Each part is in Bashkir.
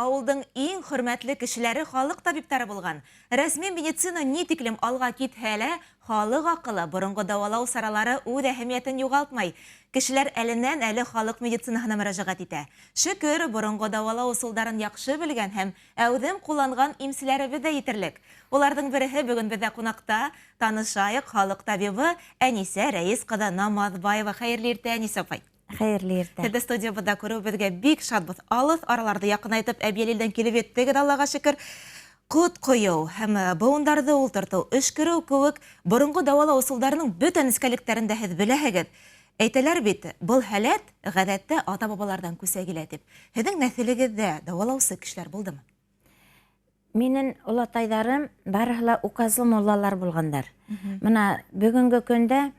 Авылдың иң хөрмәтле кешеләре халык табиблары булган. Рәсми медицина ни тиклем алга китһә лә, халык акылы, борынгы дәвалау саралары үз әһәмиятен югалтмай. Кешеләр әленнән әле халык медицинаһына мөрәҗәгать итә. Шөкер, борынгы дәвалау ысулдарын яхшы белгән һәм әүҙем кулланған имселәребеҙ ҙә етерлек. Уларҙың береһе бөгөн беҙҙә ҡунаҡта. Танышайыҡ, халыҡ табибы Әнисә Рәис ҡыҙы Намаҙбаева. Хәйерле иртә, Әнисә апай. Хәйерле иртә. Һеҙҙе студиябыҙҙа күреү беҙгә бик шатбыҙ. Алыҫ араларҙы яҡынайтып, Әбйәлилдән килеп еттегеҙ, Аллаға шөкөр. Ҡот ҡойоу һәм быуындарҙы ултыртыу, өшкөрөү кеүек боронғо дауалау ысулдарының бөтә нескәлектәрен дә һеҙ беләһегеҙ. Әйтәләр бит, был һәләт ғәҙәттә ата-бабаларҙан күсә килә тип. Һеҙҙең нәҫелегеҙҙә дауалаусы кешеләр булдымы? Минең олатайҙарым барыһы ла указлы муллалар булғандар. Бына бөгөнгө көндә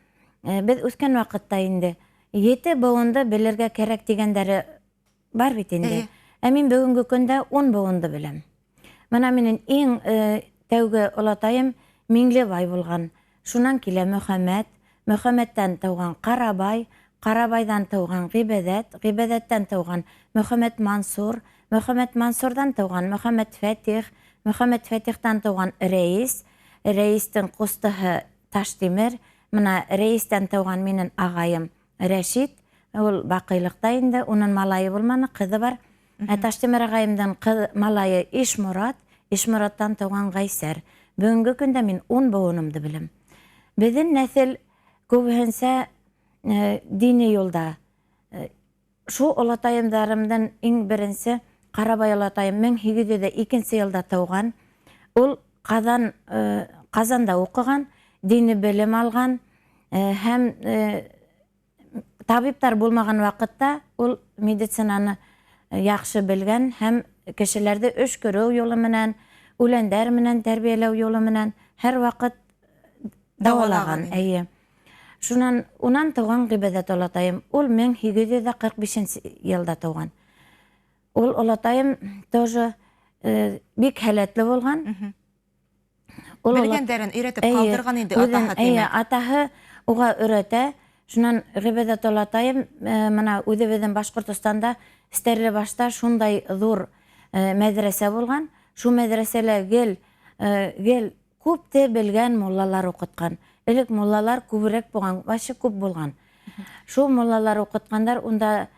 беҙ үҫкән ваҡытта инде 7 быуынды белергә кәрәк тигәндәре бар бит инде. Ә мин бөгөнгө көндә 10 быуынды беләм. Бына минең иң тәүге олатайым Миңлебай булған. Шунан килә Мөхәммәт, Мөхәммәттән тыуған Ҡарабай, Ҡарабайҙан тыуған Ғибәҙәт, Ғибәҙәттән тыуған Мөхәммәт Мансур, Мөхәммәт Мансурҙан тыуған Мөхәммәт Фәтих, Мөхәммәт Фәтихтан тыуған Рәис, Рәйестең ҡустыһы Таштимер, бына Рәйестән тыуған минең ағайым Рәшит, ул баҡыйлыҡта инде, уның малайы булманы, ҡыҙы бар. Ә Таштимер ағайымдың ҡыҙ малайы Ишморат, Ишмораттан тыуған Ғәйсәр. Бөгөнгө көндә мин 10 быуынымды беләм. Беҙҙең нәҫел күбеһенсә дини юлда. Шул олатайымдарымдың иң беренсе Ҡарабай олатайым 1802 йылда тыуған. Ул Ҡазанда уҡыған, дини белем алған һәм табиптар булмаған ваҡытта ул медицинаны яҡшы белгән һәм кешеләрҙе өшкөрөү юлы менән, үләндәр менән тәрбиәләү юлы менән һәр ваҡыт дауалаған. Эйе. Шунан унан тыуған Ғибәҙәт олатайым. Ул 1845 йылда тыуған. Ул олатайым тоже бик һәләтле булған. Ул белгәндәрен өйрәтеп ҡалдырған инде атаһы. Эйе, атаһы уға өйрәтә. Шунан Ғибәҙәт олатайым мына үҙебеҙҙең Башҡортостанда Стәрлебашта шундай ҙур мәҙрәсә булған. Шул мәҙрәсәлә гел күпте белгән муллалар уҡытҡан. Элек муллалар күберәк булған, вообще күп булған. Шул муллалар уҡытҡандар, унда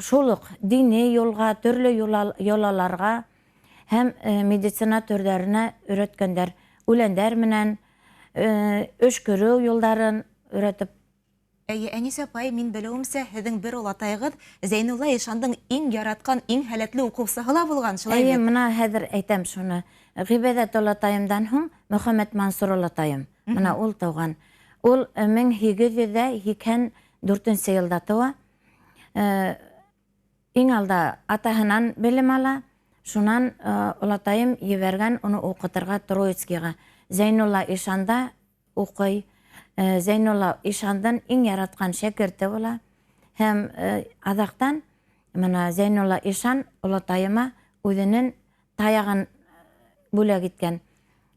шул уҡ дини юлға, төрлө йолаларға һәм медицина төрҙәренә өйрәткәндәр. Үләндәр менән өшкөрөү юлдарын өйрәтеп. Әйе, Әнисә апай, мин белеүемсә, һеҙҙең бер олатайығыҙ Зәйнулла ишандың иң яратҡан, иң һәләтле уҡыусыһы ла булған, шулай бит? Әйе, мына хәҙер әйтәм шуны. Ғибәҙәт олатайымдан һуң Мөхәммәт Мансур олатайым. Мына ул тыуған. Ул 1884 йылда тыуа. Иң алда атаһынан белем ала. Шунан олатайым ебәргән уны уҡытырға Троицкийға. Зәйнулла ишанда уҡый. Зәйнулла ишандан иң яратҡан шәкерте була. Һәм аҙаҡтан мына Зәйнулла ишан олатайыма үҙенең таяғын бүләк иткән.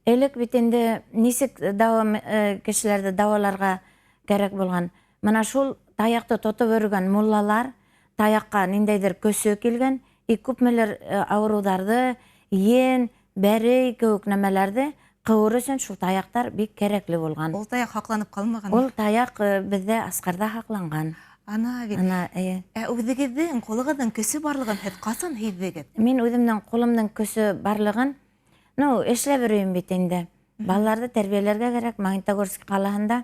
Элек бит инде нисек кешеләрҙе дауаларға кәрәк булған. Мына шул таяҡты тотоп йөрөгән муллалар таяҡҡа ниндәйҙер көсө килгән, и күпмелер ауырыуҙарҙы, ен, бәрей кеүек нәмәләрҙе ҡыуыр өсөн шул таяҡтар бик кәрәкле булған. Ул таяҡ һаҡланып ҡалмаған? Ул таяҡ беҙҙә Асҡарҙа һаҡланған. Ана бит. Ана, эйе. Ә үҙегеҙҙең ҡулығыҙҙың көсө барлығын һеҙ ҡасан һиҙҙегеҙ? Мин үҙемдең ҡулымдың көсө барлығын, эшләп йөрөйөм бит инде. Балаларҙы тәрбиәләргә кәрәк. Магнитогорск ҡалаһында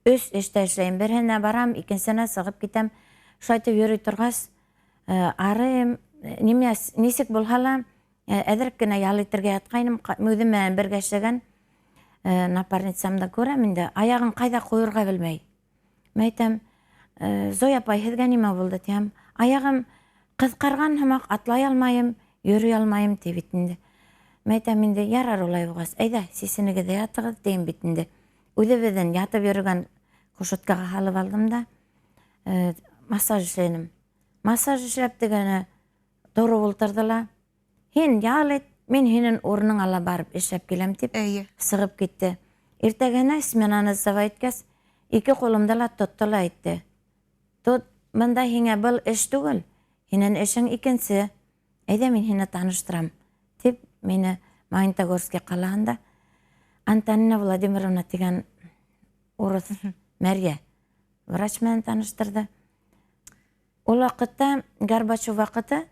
3 эштә эшләйем. Береһенә барам, икенсеһенә сығып китәм. Шулай итеп йөрөй торғас, арыйым, нисек булһа ла, әҙерәк кенә ял итергә ятҡайным. Үҙем менән бергә эшләгән напарницамды күрәм инде, аяғын ҡайҙа ҡуйырға белмәй. Мин әйтәм, Зоя апай, һеҙгә нимә булды тиһәм, аяғым ҡыҫҡарған һымаҡ, атлай алмайым, йөрөй алмайым ти бит инде. Мин әйтәм инде, ярар улай булғас, әйҙә, сисенегеҙ ҙә ятығыҙ тием бит инде. Үҙебеҙҙең ятып йөрөгән кушеткаға һалып алдым да, массаж эшләнем. Массаж эшләп тегене тороп ултырҙы ла, һин ял ит, мин һинең урыныңа ла барып эшләп киләм тип сығып китте. Иртәгәһенә сменаны сдавать иткәс, ике ҡулымды ла тотто ла әйтте. Тот, бында һиңә был эш түгел, һинең эшең икенсе. Әйҙә, мин һине таныштырам, тип мине Магнитогорский ҡалаһында Антонина Владимировна тигән урыҫ мәрйә врач менән таныштырҙы. Ул ваҡытта Горбачев ваҡыты,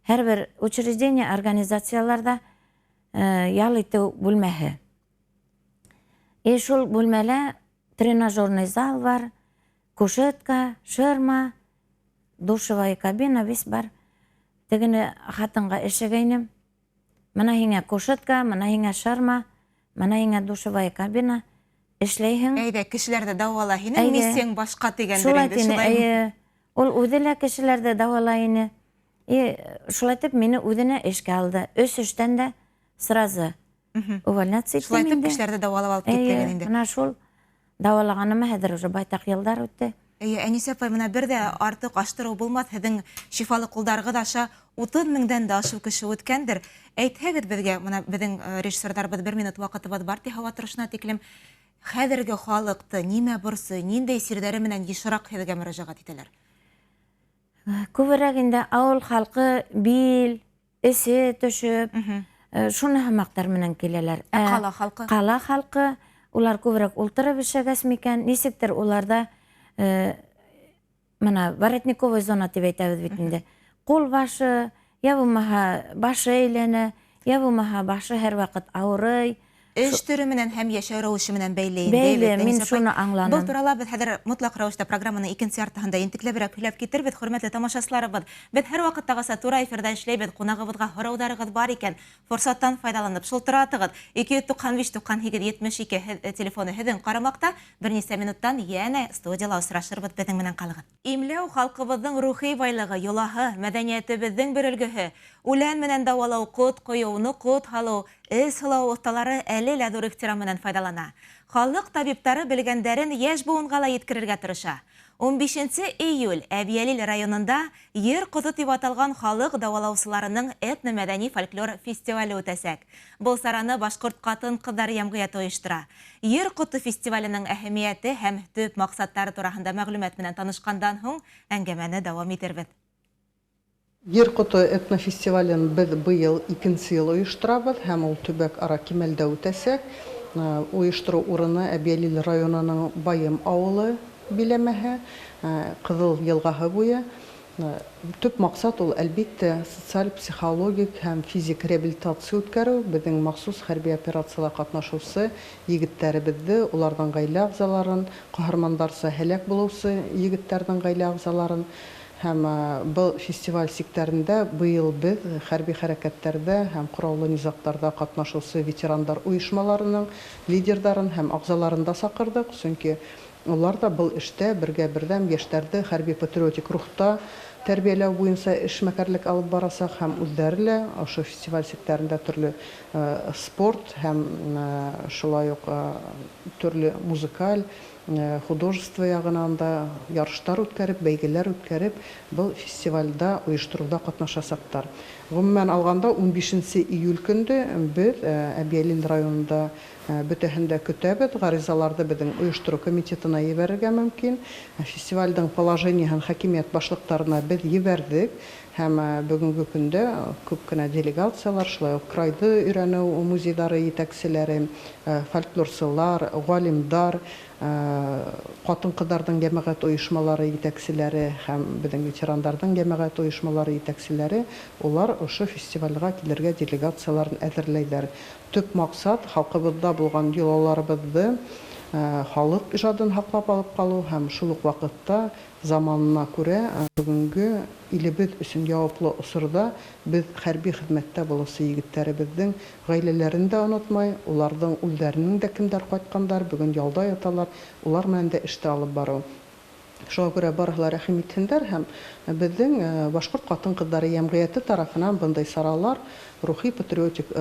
һәр бер учреждение, организацияларҙа ял итеү бүлмәһе. И шул бүлмәлә тренажерный зал бар, кушетка, ширма, душевая кабина, весь бар. Тегене хатынға эшегәйнем. Мына һиңә кушетка, мына һиңә ширма, мына һиңә душевая кабина. Эшләйһең. Әйҙә, кешеләрҙе дауала, һинең миссияң башҡа тигәндер инде, шулай. Эйе. Ул үҙе лә кешеләрҙе дауалай ине. И шулай итеп мине үҙенә эшкә алды. Өс эштән дә сразу увольняться иттем Шулай итеп кешеләрҙе дауалап алып киттегеҙ инде. Мына шул дауалағаныма хәҙер уже байтаҡ йылдар үтте. Эйе, Әнисә апай, мына бер ҙә артыҡ аштырыу булмаҫ, һеҙҙең шифалы ҡулдарығыҙ аша 30 меңдән дә ашыу кеше үткәндер. Әйтһәгеҙ беҙгә, мына беҙҙең режиссерҙарыбыҙ бер минут ваҡытыбыҙ бар ти һауа торошона тиклем. Хәҙерге халыҡты нимә борсой, ниндәй сирҙәре менән йышыраҡ һеҙгә мөрәжәғәт итәләр? Күберәк инде ауыл халҡы бил, эсе төшөп, шуны һымаҡтар менән киләләр. Ә ҡала халҡы? Ҡала халҡы, улар күберәк ултырып эшләгәс микән, нисектер уларҙа мына воротниковая зона тип әйтәбеҙ бит инде. Ҡул башы, я булмаһа башы әйләнә, я булмаһа башы һәр ваҡыт ауырый. Эш төрө менән һәм йәшәү рәүеше менән бәйле инде. Бәйле, мин шуны аңланым. Был турала беҙ хәҙер мотлаҡ рәүештә программаның икенсе яртыһында ентекләберәк һөйләп китербеҙ, хөрмәтле тамашасыларыбыҙ. Беҙ һәр ваҡыттағыса тура эфирҙа эшләйбеҙ. Ҡунағыбыҙға һорауҙарығыҙ бар икән, форсаттан файҙаланып шылтыратығыҙ. 295 98 72 телефоны һеҙҙең ҡарамаҡта. Бер нисә минуттан йәнә студияла осрашырбыҙ, беҙҙең менән ҡалығыҙ. Имләү халҡыбыҙҙың рухи байлығы, йолаһы, мәҙәниәтебеҙҙең бер өлгөһө. Үлән менән дауалау, ҡот ҡойоу, ноҡот һалыу, эс һылау оҫталары әле лә ҙур ихтирам менән файҙалана. Халыҡ табиптары белгәндәрен йәш быуынға ла еткерергә тырыша. 15 июль Әбйәлил районында Ер ҡото тип аталған халыҡ дауалаусыларының этно-мәҙәни фольклор фестивале үтәсәк. Был сараны Башҡорт ҡатын-ҡыҙҙары йәмғиәте ойоштора. Ер ҡото фестиваленең әһәмиәте һәм төп маҡсаттары тураһында мәғлүмәт менән танышҡандан һуң әңгәмәне дауам итербеҙ. Ер ҡото этнофестивален беҙ быйыл икенсе йыл ойошторабыҙ һәм ул төбәк ара кимәлдә үтәсәк. Ойоштороу урыны Әбйәлил районының Байым ауылы биләмәһе, Ҡыҙыл йылғаһы буйы. Төп маҡсат ул, әлбиттә, социаль, психологик һәм физик реабилитация үткәреү. Беҙҙең махсус хәрби операцияла ҡатнашыусы егеттәребеҙҙе, уларҙың ғаилә ағзаларын, ҡаһармандарса һәләк булыусы егеттәрҙең ғаилә ағзаларын. Һәм был фестиваль сиктәрендә быйыл беҙ хәрби хәрәкәттәрҙә һәм ҡораллы низағтарҙа ҡатнашыусы ветерандар ойошмаларының лидерҙарын һәм ағзаларын да саҡырҙыҡ, сөнки улар ҙа был эштә бергә берҙәм йәштәрҙе хәрби патриотик рухта тәрбиәләү буйынса эшмәкәрлек алып барасаҡ һәм үҙҙәре лә ошо фестиваль сиктәрендә төрлө спорт һәм шулай уҡ төрлө музыкаль, художество яғынан да ярыштар үткәреп, бәйгеләр үткәреп, был фестивальдә ойоштороуҙа ҡатнашасаҡтар. Ғөмүмән алғанда, 15 июль көндө беҙ Әбйәлил районында бөтәһен дә көтәбеҙ. Ғаризаларҙы беҙҙең ойоштороу комитетына ебәрергә мөмкин. Фестивальдең положениеһын хакимиәт башлыҡтарына беҙ ебәрҙек. Һәм бөгөнгө көндә күп кенә делегациялар, шулай уҡ крайҙы өйрәнеү музейҙары етәкселәре, фольклорсылар, ғалимдар, ҡатын-ҡыҙҙарҙың йәмәғәт ойошмалары етәкселәре һәм беҙҙең ветерандарҙың йәмәғәт ойошмалары етәкселәре, улар ошо фестивальгә килергә делегацияларын әҙерләйҙәр. Төп маҡсат халҡыбыҙҙа булған йолаларыбыҙҙы, халыҡ ижадын һаҡлап алып ҡалыу һәм шул уҡ ваҡытта заманына күрә бөгөнгө илебеҙ өсөн яуаплы осорҙа беҙ хәрби хеҙмәттә булыусы егеттәребеҙҙең ғаиләләрен дә онотмай, уларҙың үҙҙәренең дә кемдәр ҡайтҡандар, бөгөн ялда яталар, улар менән дә эште алып барыу. Шуға күрә барыһы ла рәхим итһендәр һәм беҙҙең Башҡорт ҡатын-ҡыҙҙары йәмғиәте тарафынан бындай саралар рухи патриотик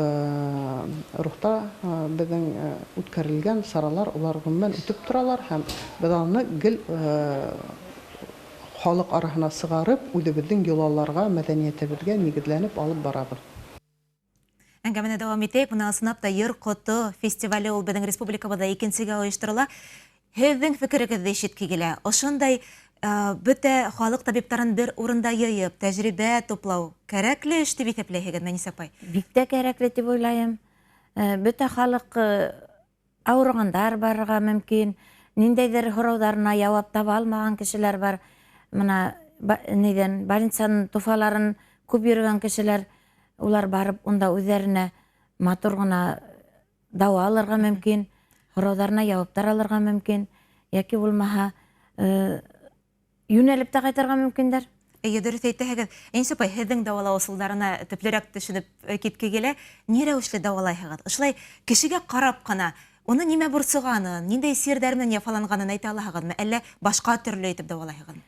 рухта беҙҙең үткәрелгән саралар, улар ғөмүмән үтеп торалар һәм беҙ аны гел халыҡ араһына сығарып, үҙебеҙҙең йолаларға, мәҙәниәтебеҙгә нигеҙләнеп алып барабыҙ. Әңгәмәне дауам итәйек. Бына ысынлап та Ер ҡото фестивале ул беҙҙең республикабыҙҙа икенсегә ойошторола. Һеҙҙең фекерегеҙҙе ишетке килә. Ошондай Бөтә халык табиптарын бер урында йыйып, тәжрибә туплау кәрәкле эш тип иҫәпләйһегеҙме, Әнисә апай? Бик тә кәрәкле тип уйлайым. Бөтә халыҡ ауырығандар барырға мөмкин, ниндәйҙер һорауҙарына яуап таба алмаған кешеләр бар. Мына ниҙән больницаның туфаларын күп йөрөгән кешеләр, улар барып унда үҙҙәренә матур ғына дауа алырға мөмкин, һорауҙарына яуаптар алырға мөмкин, йәки булмаһа йүнәлеп тә ҡайтырға мөмкиндәр. Эйе, дөрөҫ әйтәһегеҙ. Әнисә апай, һеҙҙең дауалау ысулдарына төплөрәк төшөнөп китке килә. Ни рәүешле дауалайһығыҙ? Ошолай кешегә ҡарап ҡына, уны нимә борсоғанын, ниндәй сирҙәр менән яфаланғанын әйтә алаһығыҙмы? Әллә башҡа төрлө итеп дауалайһығыҙмы?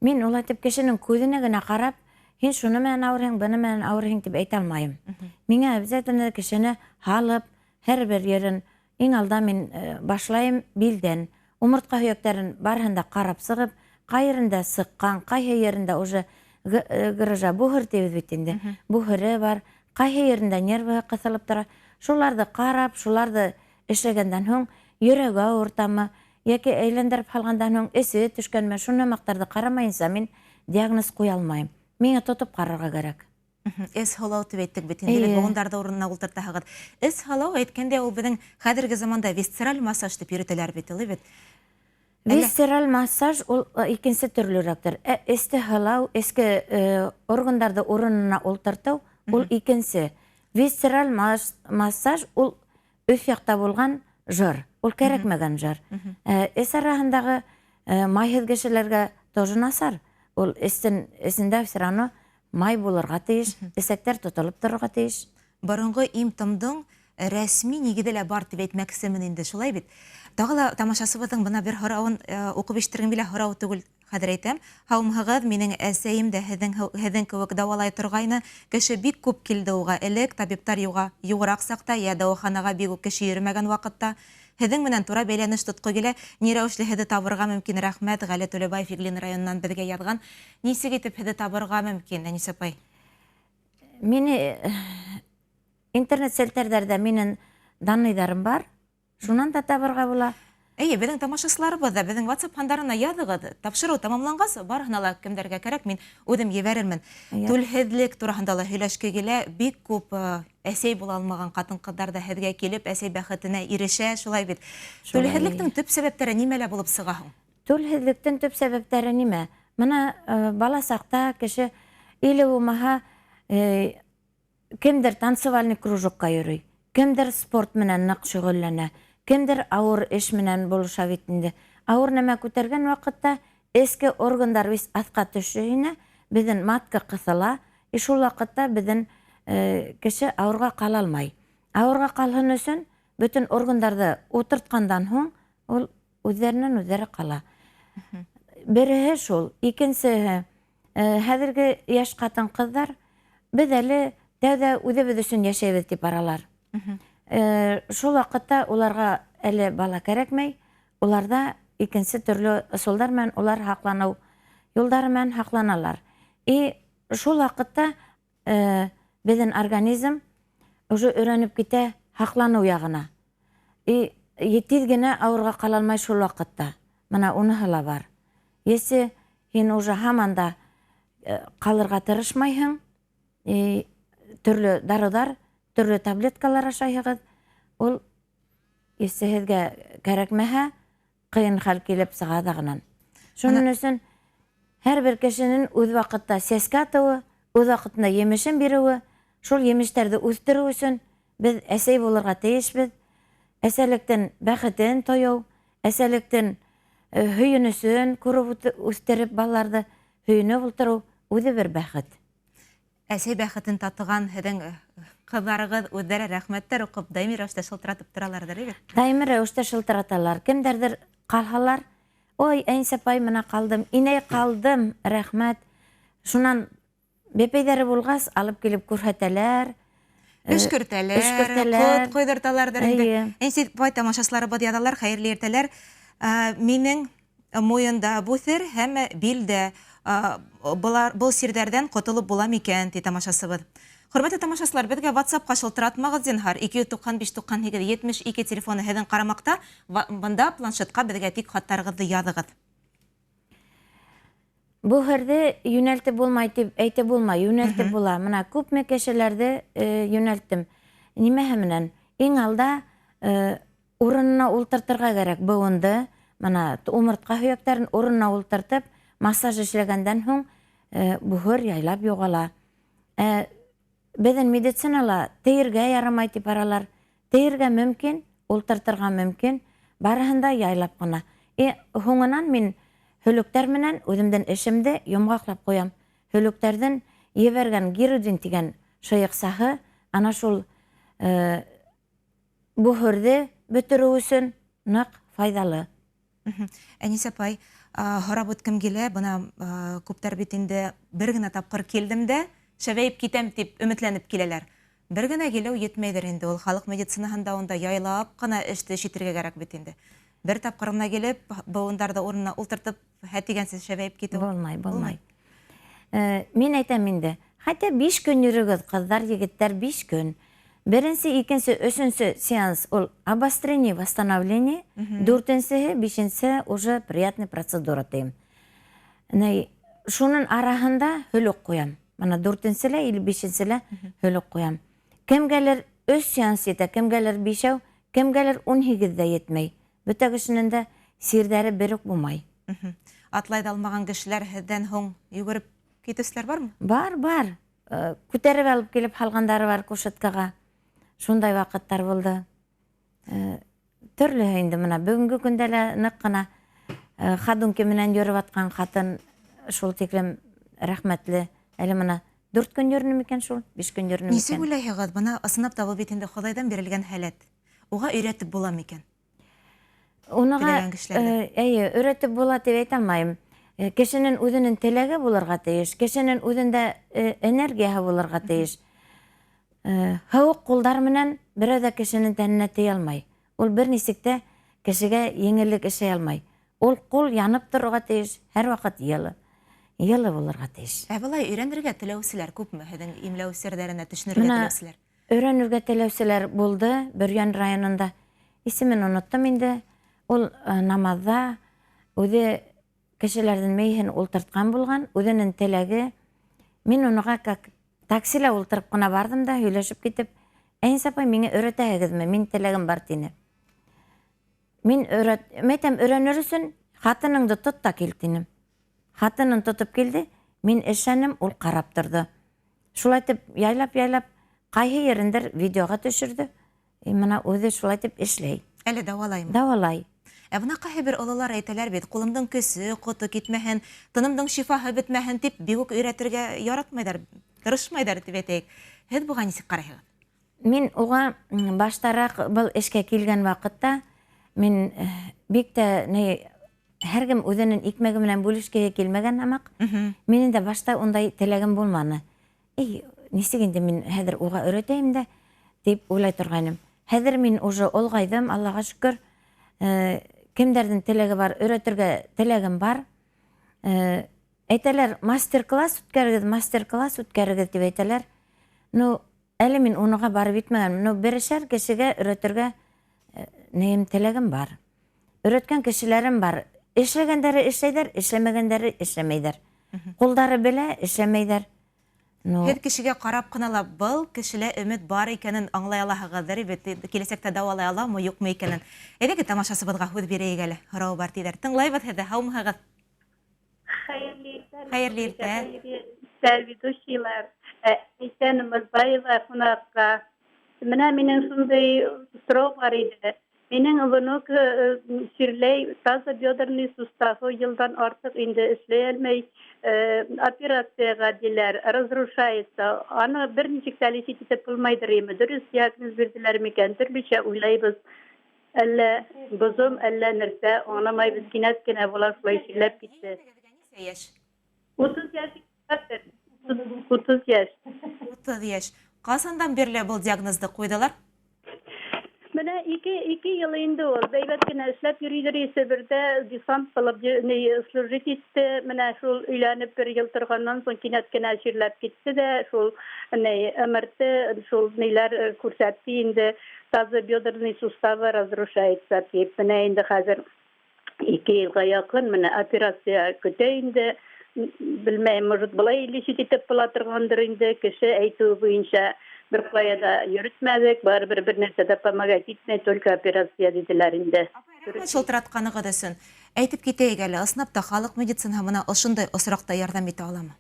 Мин улай итеп кешенең күҙенә генә ҡарап, һин шуны менән ауырыйһың, быны менән ауырыйһың тип әйтә алмайым. Миңә обязательно кешене һалып, һәр бер ерен иң алда мин башлайым билдән. Умыртҡа һөйәктәрен барыһын да ҡарап сығып, ҡай ерендә сыҡҡан, ҡайһы ерендә уже грыжа, буһыр тибеҙ бит инде. Буһыры бар, ҡайһы ерендә нервы ҡыҫылып тора. Шуларҙы ҡарап, шуларҙы эшләгәндән һуң йөрәге ауыртамы, йәки әйләндереп һалғандан һуң эсе төшкәнме, шуны маҡтарҙы ҡарамайынса мин диагноз ҡуя алмайым. Миңә тотоп ҡарарға кәрәк. Эс һалау тип әйттек бит инде, быуындарҙы урынына ултыртаһығыҙ. Эс һалау әйткәндә ул беҙҙең хәҙерге заманда висцераль массаж тип йөрөтәләр бит, улай бит? Висцераль массаж ул икенсе төрлөрәктер. Эсте һалау, эске органдарҙы урынына ултыртыу ул икенсе. Висцераль массаж ул өҫ яҡта булған жыр, ул кәрәкмәгән жыр. Эс араһындағы майһыҙ кешеләргә тоже насар. Ул эсендә все равно май булырға тейеш, эсәктәр тотолоп торорға тейеш. Боронғо им-томдоң рәсми нигеҙе лә бар тип әйтмәксемен инде, шулай бит? Тағы ла тамашасыбыҙҙың бына бер һорауын уҡып ишетергем килә, һорау түгел, хәҙер әйтәм. Һаумыһығыҙ, минең әсәйем дә һеҙҙең кеүек дауалай торғайны. Кеше бик күп килде уға элек, табиптар юғыраҡ саҡта, йә дауаханаға бик үк кеше йөрөмәгән ваҡытта. Һеҙҙең менән тура бәйләнеш тотҡо килә. Ни рәүешле һеҙҙе табырға мөмкин? Рәхмәт, Ғәле Түләбаев Иглин районынан беҙгә яҙған. Нисек итеп һеҙҙе табырға мөмкин, Әнисә апай? Мине интернет селтәрҙәрҙә минең данныйҙарым бар. Шунан да табырға була. Эйе, беҙҙең тамашасыларыбыҙ ҙа беҙҙең WhatsApp һандарына яҙығыҙ. Тапшырыу тамамланғас, барыһына ла кемдәргә кәрәк, мин үҙем ебәрермен. Түлһеҙлек тураһында ла һөйләшке килә. Бик күп әсәй була алмаған ҡатын-ҡыҙҙар ҙа һеҙгә килеп, әсәй бәхетенә ирешә, шулай бит. Шулай. Түлһеҙлектең төп сәбәптәре нимәлә булып сыға һуң? Түлһеҙлектең төп сәбәптәре нимә? Мына бала саҡта кеше иле булмаһа, кемдер танцевальный кружокка йөрөй, кемдер спорт менән ныҡ шөғөлләнә, кемдер ауыр эш менән булыша бит инде. Ауыр нәмә күтәргән ваҡытта эске органдар бит аҫҡа төшә инә, беҙҙең матка ҡыҫыла, и шул ваҡытта беҙҙең кеше ауырға ҡала алмай. Ауырға ҡалһын өсөн бөтөн органдарҙы ултыртҡандан һуң ул үҙҙәренән үҙҙәре ҡала. Береһе шул, икенсеһе, хәҙерге йәш ҡатын-ҡыҙҙар беҙ әле тәүҙә үҙебеҙ өсөн йәшәйбеҙ тип баралар. Шул ваҡытта уларға әле бала кәрәкмәй, уларҙа икенсе төрлө ысулдар менән улар һаҡланыу юлдары менән һаҡланалар. И шул ваҡытта беҙҙең организм уже өйрәнеп китә һаҡланыу яғына. И тиҙ генә ауырға ҡала алмай шул ваҡытта. Мына уныһы ла бар. Если һин уже һаман да ҡалырға тырышмайһың, и төрлө дарыуҙар, төрлө таблеткалар ашайһығыҙ, ул если һеҙгә кәрәкмәһә, ҡыйын хәл килеп сыға ҙағынан. Шуның өсөн һәр бер кешенең үҙ ваҡытта сәскә атыуы, үҙ ваҡытында емешен биреүе, шул емештәрҙе үҫтереү өсөн беҙ әсәй булырға тейешбеҙ. Әсәлектең бәхетен тойоу, әсәлектең һөйөнөсөн күреп үҫтереп балаларҙы һөйөнөп ултырыу үҙе бер бәхет. Әсәй бәхетен татыған һеҙҙең ҡыҙҙарығыҙ үҙҙәре рәхмәттәр уҡып даими рәүештә шылтыратып тораларҙыр, әйбәт? Даими рәүештә шылтыраталар. Кемдәрҙер ҡалһалар, ой, Әнисә апай, мына ҡалдым, инәй ҡалдым, рәхмәт. Шунан бәпәйҙәре булғас, алып килеп күрһәтәләр. Өшкөртәләр, Өшкөртәләр. ҡот ҡуйҙырталарҙыр инде. Эйе. Әнисә апай, тамашасыларыбыҙ яҙалар, хәйерле иртәләр. Минең муйында бүҫер һәм билдә. Был сирҙәрҙән ҡотолоп була микән, ти тамашасыбыҙ. Хөрмәтле тамашасылар, беҙгә WhatsApp-ҡа шылтыратмағыҙ, зинһар. Ике йөҙ туҡһан биш, туҡһан һигеҙ, етмеш ике телефоны һеҙҙең ҡарамаҡта. Бында планшетҡа беҙгә тик хаттарығыҙҙы яҙығыҙ. Бөһөрҙө йүнәлтеп булмай тип әйтеп булмай, йүнәлтеп була. Мына күпме кешеләрҙе йүнәлттем. Нимәһе менән? Иң алда урынына ултыртырға кәрәк быуынды. Мына умыртҡа һөйәктәрен урынына ултыртып, массаж эшләгәндән һуң бөһөр яйлап юғала. Беҙҙең медицинала тейергә ярамай тип баралар. Тейергә мөмкин, ултыртырға мөмкин, барыһын да яйлап ҡына. Һуңынан мин һөлөктәр менән үҙемдең эшемде йомғаҡлап ҡуям. Һөлөктәрҙең ебәргән гирудин тигән шыйыҡсаһы ана шул бөһөрҙө бөтөрөү өсөн ныҡ файҙалы. Әнисә апай, һорап үткем килә, бына күптәр бит инде бер генә тапҡыр килдем дә шәбәйеп китәм тип өмөтләнеп киләләр. Бер генә килеү етмәйҙер инде, ул халыҡ медицинаһында унда яйлап ҡына эште эш итергә кәрәк бит инде. Бер тапҡыр ғына килеп, быуындарҙы урынына ултыртып, һә тигәнсе шәбәйеп китеү. Булмай, булмай. Мин әйтәм инде, хәтта 5 көн йөрөгөҙ, ҡыҙҙар, егеттәр, 5 көн. Беренсе, икенсе, өсөнсө сеанс ул обострение, восстановление. Дүртенсеһе, бишенсе уже приятный процедура тием. Шунын араһында һөлөк ҡуям. Мына дүртенселә или бишенселә һөлөк ҡуям. Кемгәлер 3 сеанс етә, кемгәлер 5, кемгәлер 18 ҙә етмәй. Бөтә кешенең дә сирҙәре бер үк булмай. Атлай да алмаған кешеләр һеҙҙән һуң йүгереп китеүселәр бармы? Бар, бар. Күтәреп алып килеп һалғандары бар кушеткаға. Шундай ваҡыттар булды. Төрлөһө инде мына бөгөнгө көндә лә ныҡ ҡына ходунки менән йөрөп атҡан ҡатын шул тиклем рәхмәтле. Әле мына 4 көн йөрөнөм икән шул, 5 көн йөрөнөм Нисек икән. уйлайһығыҙ, бына ысынлап та был бит инде Хоҙайҙан бирелгән һәләт. Уға өйрәтеп була микән? Уныға, Теләгән кешеләргә. Эйе, өйрәтеп була тип әйтә алмайым. Кешенең үҙенең теләге булырға тейеш, кешенең үҙендә энергияһы булырға тейеш. Һыуыҡ ҡулдар менән берәү ҙә кешенең тәненә тейә алмай. Ул бер нисек тә кешегә еңеллек эшләй алмай. Ул ҡул янып торорға тейеш, һәр ваҡыт йылы. Йылы булырға тейеш. Ә былай өйрәнергә теләүселәр күпме? Һеҙҙең имләү серҙәренә төшөнөргә Мына теләүселәр? Өйрәнергә теләүселәр булды Бөрйән районында. Исемен оноттом инде. Ул намаҙҙа үҙе кешеләрҙең мейеһен ултыртҡан булған, үҙенең теләге. Мин уныға как таксила ултырып ҡына барҙым да һөйләшеп китеп, Әнисә апай, миңә өйрәтәһегеҙме? Мин теләгем бар тине. Мин әйтәм, өйрәнер өсөн ҡатыныңды тот та кил тинем. Ҡатынын тотоп килде, мин эшләнем, ул ҡарап торҙо. Шулай итеп, яйлап-яйлап, ҡайһы ерендер видеоға төшөрҙө. Мына үҙе шулай итеп эшләй. Әле дауалаймы? Дауалай. Ә бына ҡайһы бер ололар әйтәләр бит, ҡулымдың көсө, ҡото китмәһен, тынымдың шифаһы бөтмәһен тип бик үк өйрәтергә яратмайҙар, тырышмайҙар тип әйтәйек. Һеҙ быға нисек ҡарайһығыҙ? Мин уға баштараҡ был эшкә килгән ваҡытта мин бик тә ни, һәр кем үҙенең икмәге менән бүлешкеһе килмәгән һымаҡ. Минең дә башта ундай теләгем булманы. Эй, нисек инде мин хәҙер уға өйрәтәйем дә тип уйлай торғайным. Хәҙер мин уже олғайҙым, Аллаға шөкөр. Кемдәрҙең теләге бар, өйрәтергә теләгем бар. Әйтәләр, мастер-класс үткәрегеҙ, мастер-класс үткәрегеҙ тип әйтәләр. Ну, әле мин уныға барып етмәгәнмен. Ну, берешәр кешегә өйрәтергә нейем теләгем бар. Өйрәткән кешеләрем бар. Эшләгәндәре эшләйҙәр, эшләмәгәндәре эшләмәйҙәр. Ҡулдары белә, эшләмәйҙәр. Ну, Һеҙ кешегә ҡарап ҡына ла был кешелә өмөт бар икәнен аңлай алаһығыҙҙыр бит, киләсәктә дауалай аламы, юҡмы икәнен. Әйҙәгеҙ тамашасыбыҙға һүҙ бирәйек әле, һорауы бар тиҙәр. Тыңлайбыҙ һеҙҙе, һаумыһығыҙ? Хәйерле иртә. Хәйерле иртә. Хәйерле иртә, ведущийлар. Әйсә Намазбаева ҡунаҡҡа. Мына минең шундай сорау бар ине. Минең внук ширләй, тазобедренный суставы йылдан артыҡ инде эшләй алмай, операцияға диләр, разрушается. Аны бер нисек тә лечить итеп булмайҙыр име? Дөрөҫ диагноз бирҙеләр микән? Төрлөсә уйлайбыҙ. Әллә боҙом, әллә нәрсә, аңламайбыҙ. Кинәт кенә була шулай ширләп китте. Нисә йәш? 30 йәш. 30 йәш. 30 йәш. Ҡасандан бирле был диагнозды ҡуйҙылар? Менә ике йыл инде ул. Бәйбәт кенә эшләп йөрөйҙөр исе, берҙә десант булып служить итте. Менә шул өйләнеп бер йыл торғаннан һуң кинәт кенә ширләп китте дә, шул МРТ, шул ниләр күрһәтте инде, тазобедренный суставы разрушается тип. Менә инде хәҙер 2 йылға яҡын менә операция көтә инде. Белмәйем, может, былай лечить итеп була торгандыр инде, кеше әйтүе буенча бер кая да йөрөтмәдек, барыбер бер нәрсә дә помогать итмәй, только операция диделәр инде. Рәхмәт шылтыратканыгыз өчен. Әйтеп китәйек әле, ысынлап та халык медицинаһы менә ошондай осракта ярдәм итә аламы?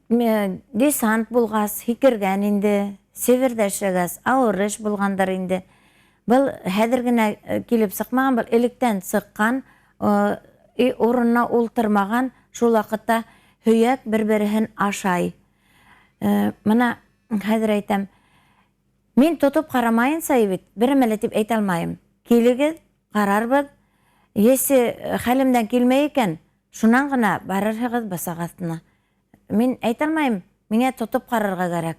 Десант булгас, һикергән инде, Себердә эшләгәс, авыр эш булгандыр инде. Был хәзер генә килеп чыкмаган, был электән чыккан, и урынына ултырмаган, шул вакытта һөяк бер-береһен ашай. Менә хәзер әйтәм, мин тотып карамаенча бит, бер мәле дип әйтә алмаем. Килегез, карарбыз. Если хәлемдән килмәй икән, шуннан гына барырһыгыз бысак астына. Мин әйтә алмаем, миңа тотып карарга кирәк.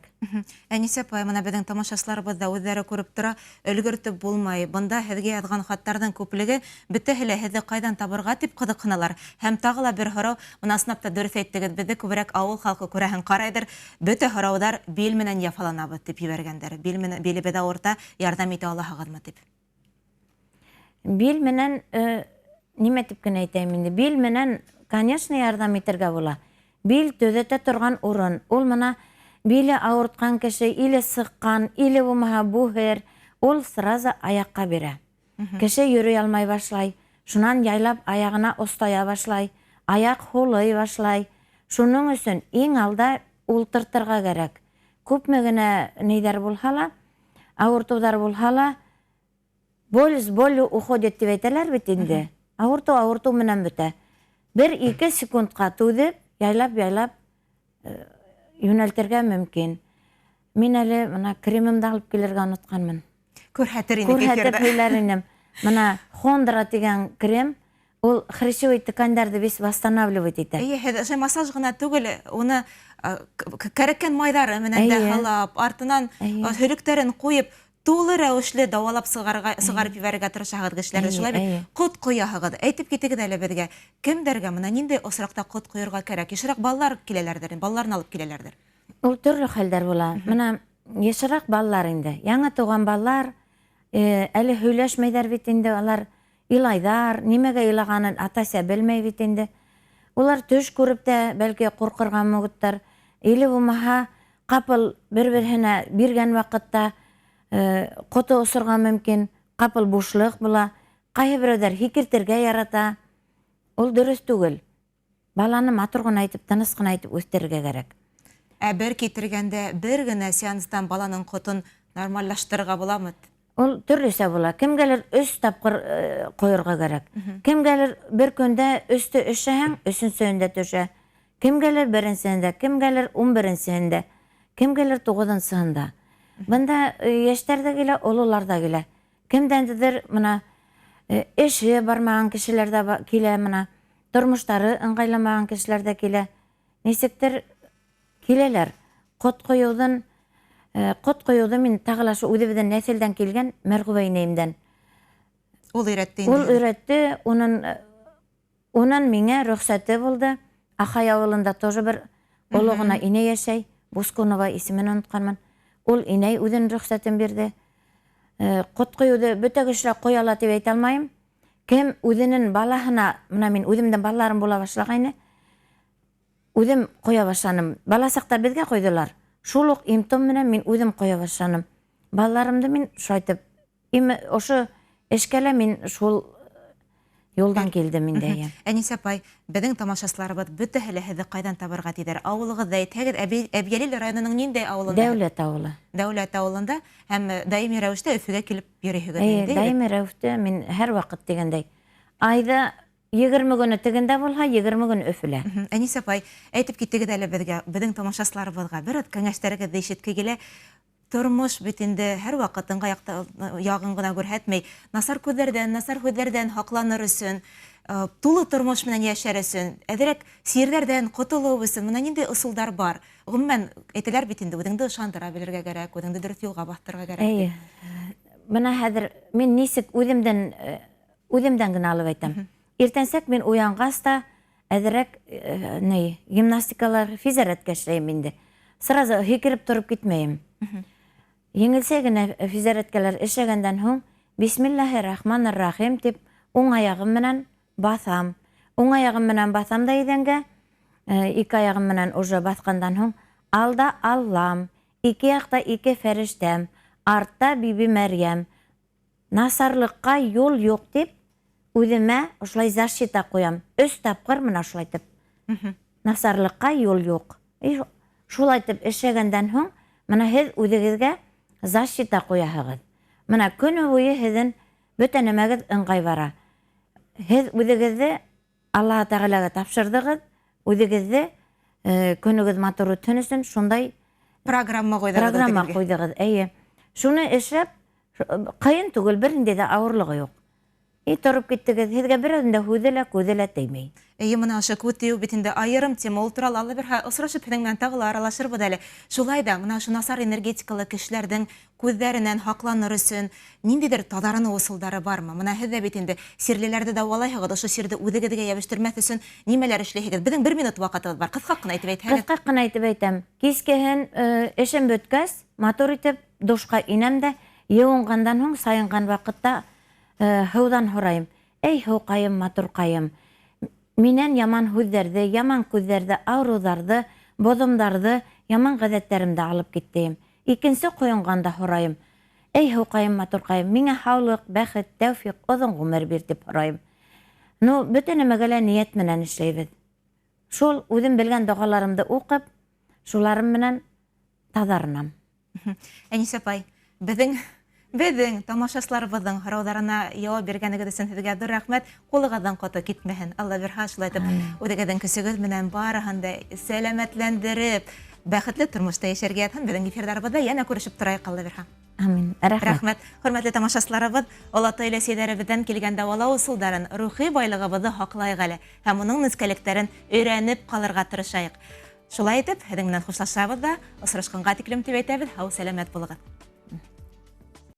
Әнисә апай, менә безнең тамашачыларыбыз да үзләре күреп тора, өлгертеп булмай. Бында һеҙгә яҙған хаттарҙың күплеге, бөтәһе лә һеҙҙе ҡайҙан табырға тип ҡыҙыҡһыналар. Һәм тағы ла бер һорау, бына ысынлап та дөрөҫ әйттегеҙ, беҙҙе күберәк ауыл халҡы күрәһең ҡарайҙыр. Бөтә һорауҙар бил менән яфаланабыҙ тип ебәргәндәр. Бил менән, билебеҙ ауырта, ярҙам итә алаһығыҙмы тип? Бил менән, нимә тип кенә әйтәйем инде? Бил менән, конечно, ярҙам итергә була. Бил төҙәтә торған урын. Ул мына биле ауыртҡан кеше, иле сыҡҡан, иле булмаһа буһер, ул сразу аяҡҡа бирә. Кеше йөрөй алмай башлай, шунан яйлап аяғына остая башлай, аяҡ һулый башлай. Шуның өсөн иң алда ултыртырға кәрәк. Күпме генә ниҙәр булһа ла, ауыртыуҙар булһа ла, боль с болью уходит тип әйтәләр бит инде. Ауыртыу ауыртыу менән бөтә. Бер-ике секундҡа түҙеп, яйлап-яйлап йүнәлтергә мөмкин. Мин әле бына кремымды алып килергә онотҡанмын. Күрһәтер инек Күрһәтеп эфирҙа. һөйләр инем. Бына Хондра тигән крем, ул хрящевой тканьдарҙы весь восстанавливать итә. Эйе, һеҙ ошо массаж ғына түгел, уны кәрәккән майҙары менән дә һалап, артынан һөлөктәрен ҡуйып, тулы рәүешле дауалап сығарып ебәрергә тырышаһығыҙ кешеләрҙе. Шулай бит? Ҡот ҡояһығыҙ. Әйтеп китегеҙ әле беҙгә, кемдәргә бына ниндәй осраҡта ҡот ҡойорға кәрәк? Йышыраҡ балалар киләләрҙер, балаларны алып киләләрҙер. Ул төрлө хәлдәр була. Бына йышыраҡ балалар инде. Яңы тыуған балалар, әле һөйләшмәйҙәр бит инде, алар илайҙар, нимәгә илағанын ата-әсә белмәй бит инде. Улар төш күреп тә бәлки ҡурҡырға мөгөттәр. Или булмаһа, ҡапыл бер-береһенә биргән ваҡытта, ҡото осорға мөмкин, ҡапыл бушлыҡ була. Ҡайһы берәүҙәр һикертергә ярата. Ул дөрөҫ түгел. Баланы матур ғына итеп, тыныс ҡына итеп үҫтерергә кәрәк. Ә бер китергәндә бер генә сеанстан баланың ҡотон нормаллаштырырға буламы? Ул төрлөсә була. Кемгәлер өс тапҡыр ҡойорға кәрәк. Кемгәлер бер көндә өстө өшәһәң, өсөнсөһөндә төшә. Кемгәлер беренсеһендә, кемгәлер ун беренсеһендә, кемгәлер туғыҙынсыһында. Бында йәштәр ҙә килә, ололар ҙа килә. Кемдәндер бына эше бармаған кешеләр ҙә килә, бына тормоштары ыңғайламаған кешеләр ҙә килә. Нисектер киләләр. Ҡот ҡойоуҙы мин тағы ла шул үҙебеҙҙең нәҫелдән килгән Мәрғүбә инәйемдән. Ул өйрәтте инде. Ул өйрәтте, унан миңә рөхсәте булды. Ахай ауылында тоже бер оло ғына инәй йәшәй, Бускунова исемен онотҡанмын. Ул инәй үҙенең рөхсәтен бирҙе. Ҡот ҡойоуҙы бөтә кеше лә ҡоя ала тип әйтә алмайым. Кем үҙенең балаһына, бына мин үҙемдең балаларым була башлағайны, үҙем ҡоя башланым. Бала саҡта беҙгә ҡойҙолар. Шул уҡ им-том менән мин үҙем ҡоя башланым. Балаларымды мин шулайтып, ошо эшкә лә мин шул юлдан килдем инде, әйе. Әнисә апай, беҙҙең тамашасыларыбыҙ бөтәһе лә һеҙҙе ҡайҙан табырға тиҙәр? Ауылығыҙҙы әйтһәгеҙ, Әбйәлил районының ниндәй ауылында? Дәүләт ауылы. Дәүләт ауылында һәм даими рәүештә Өфөгә килеп йөрөйһөгөҙ Эйе, инде, даими рәүештә мин һәр ваҡыт тигәндәй. Айҙа егерме көнө тегендә булһа, егерме көн Өфөлә. Әнисә апай, әйтеп китегеҙ әле беҙгә, беҙҙең тамашасыларыбыҙға бер аҙ кәңәштәрегеҙҙе ишетке килә. Тормош бит инде һәр ваҡыт ыңғай яғын ғына күрһәтмәй. Насар күҙҙәрҙән, насар һүҙҙәрҙән һаҡланыр өсөн, тулы тормош менән йәшәр өсөн, әҙерәк сирҙәрҙән ҡотолоу өсөн бына ниндәй ысулдар бар? Ғөмүмән, әйтәләр бит инде, үҙеңде ышандыра белергә кәрәк, үҙеңде дөрөҫ юлға баҫтырырға кәрәк. Эйе. Бына хәҙер мин нисек үҙемдән генә алып әйтәм. Иртәнсәк мин уянғас та әҙерәк гимнастикалар, физзарядка эшләйем инде. Сразу һикереп тороп китмәйем. Еңелсә генә физзарядкалар эшләгәндән һуң Бисмиллаһир-рахманир-рахим тип уң аяғым менән баҫам. Уң аяғым менән баҫам да иҙәнгә, ике аяғым менән уже баҫҡандан һуң алда Аллам, ике яҡта ике фәрештәм, артта Биби Мәрйәм. Насарлыҡҡа юл юҡ тип үҙемә ошолай защита ҡуям. 3 тапҡыр мына шулай итеп. Насарлыҡҡа юл юҡ. Шулай итеп эшләгәндән һуң мына һеҙ үҙегеҙгә защита ҡуяһығыҙ. Мына көнө буйы һеҙҙең бөтә нәмәгеҙ ыңғай бара. Һеҙ үҙегеҙҙе Аллаһ Тәғәләгә тапшырҙығыҙ, үҙегеҙҙе көнөгөҙ матур үтһен өсөн шундай программа ҡуйҙығыҙ. Программа ҡуйҙығыҙ, эйе. Шуны эшләп, ҡыйын түгел, бер ниндәй ҙә ауырлығы юҡ. И тороп киттегеҙ, һеҙгә берәүҙең дә һүҙе лә, күҙе лә теймәй. Эйе, мына ошо күҙ тейеү бит инде айырым тема, ул турала Алла бирһә осрашып һеҙҙең менән тағы ла аралашырбыҙ әле. Шулай ҙа мына ошо насар энергетикалы кешеләрҙең күҙҙәренән һаҡланыр өсөн ниндәйҙер таҙарыныу ысулдары бармы? Мына һеҙ ҙә бит инде сирлеләрҙе дауалайһығыҙ, ошо сирҙе үҙегеҙгә йәбештермәҫ өсөн нимәләр эшләйһегеҙ? Беҙҙең 1 минут ваҡытыбыҙ бар, ҡыҫҡа ҡына әйтеп әйтһәгеҙ. Ҡыҫҡа ҡына әйтеп әйтәм. Кискеһен эшем бөткәс, матур итеп душҡа инәм дә, йыуынғандан һуң сайынған ваҡытта һыуҙан һорайым. Эй, һыуҡайым, матурҡайым, минән яман һүҙҙәрҙе, яман күҙҙәрҙе, ауырыуҙарҙы, боҙомдарҙы, яман ғәҙәттәремде алып киттем. Икенсе ҡойонғанда һорайым. Эй, һыуҡайым, матурҡайым, миңә һаулыҡ, бәхет, тәүфиҡ, оҙон ғүмер бир тип һорайым. Ну, бөтә нәмәгә лә ниәт менән эшләйбеҙ. Шул үҙем белгән доғаларымды уҡып, шуларым менән таҙарынам. Әнисә апай, беҙҙең тамашасыларыбыҙҙың һорауҙарына яуап биргәнегеҙ өсөн һеҙгә ҙур рәхмәт. Ҡулығыҙҙан ҡото китмәһен. Алла бирһә, шулай итеп үҙегеҙҙең көсөгөҙ менән барыһын да сәләмәтләндереп, бәхетле тормошта йәшәргә ятһын. Беҙҙең эфирҙарыбыҙҙа йәнә күрешеп торайыҡ, Алла бирһә. Амин. Рәхмәт. Рәхмәт. Хөрмәтле тамашасыларыбыҙ, олатай өләсәйҙәребеҙҙән килгән дауалау ысулдарын, рухи байлығыбыҙҙы һаҡлайыҡ әле һәм уның нескәлектәрен өйрәнеп ҡалырға тырышайыҡ. Шулай итеп, һеҙҙең менән хушлашабыҙ ҙа, осрашҡанға тиклем тип әйтәбеҙ. Һау сәләмәт булығыҙ.